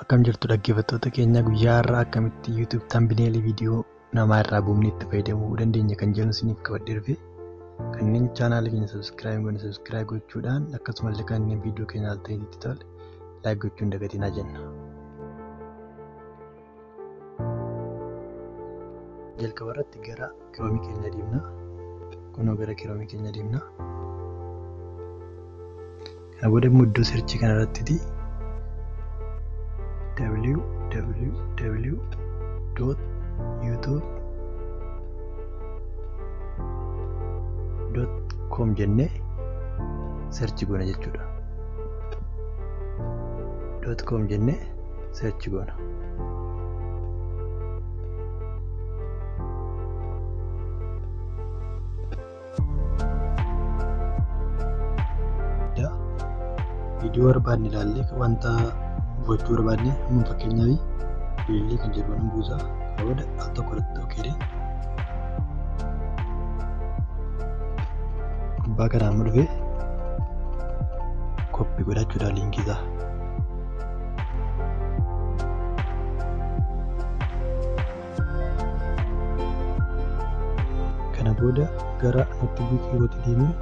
Akkam jirtu dhaggeeffattoota keenya, guyyaa har'aa akkamitti YouTube thumbnail viidiyoo namaa irraa buufnee itti fayyadamuu dandeenya kan jedhu isiniif qabadhee dhufe. Kanneen chaanaala keenya subscribe goone subscribe gochuudhaan, akkasumallee kanneen viidiyoo keenya ilaaltanitti tole like gochuu hin dagatinaa jenna. Jalqaba irratti gara Chrome keenya deemna. Kunoo gara Chrome keenya deemna. Kana booda immoo iddoo search kana irratti www.youtube.com jennee search goona jechuudha. .com jennee search goona. Viidiyoo barbaadne ilaallee wanta buufachuu barbaadne, amma fakkeenyaaf bilillee kan jedhu nan buusa. Kana booda al tokko irratti okay. Gubbaa kanaa amma dhufee copy godhachuudha liinkii isaa. Kana booda gara notebookii kootti deemee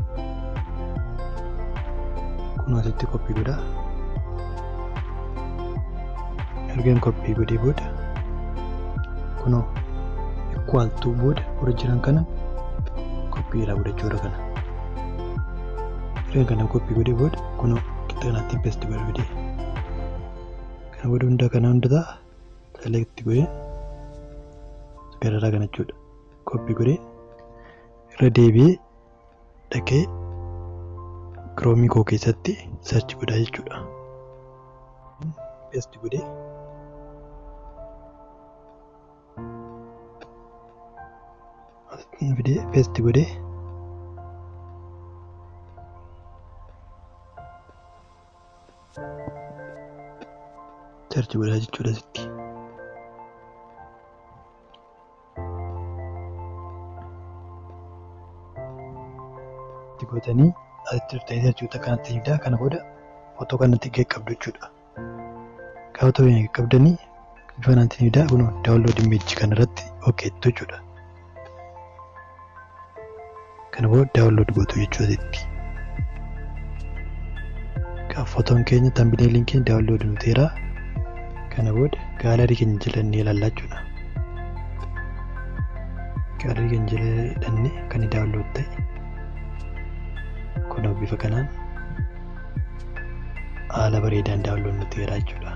kun asitti copy godha. Ergan copy godhee booda kunoo equal to booda warra jiran kana copy irraa godhachuu kana. Ergan kana copy godhee booda kunoo qixa kanatti paste godha fidee. Kana booda hunda kana hundataa select godhee gararraa kana jechuudha. Copy godhee irra deebi'ee dhaqee Chrome koo keessatti search godhaa jechuudha. Paste godhee asitti fidee paste godhee search godhaa jechuudha asitti. Itti gootanii asitti dhuftanii jechuudha kanatti fidaa. Kana booda footoo kanatti qaqqabdu jechuudha. Gaafa footoo kana qaqqabdanii bifa kanatti fidaa, kun download image kana irratti okay jechuudha. Kana booda download gootu jechuudha asitti. Gaafa footoon keenya, thumbnailiin keenya download nu ta'eera. Kana booda gallery keenya jala ni ilaalla jechuudha. Gallery keenya jala hidhannee kan download ta'e kunoo bifa kanaan haala bareedaan download nu ta'eera jechuudha.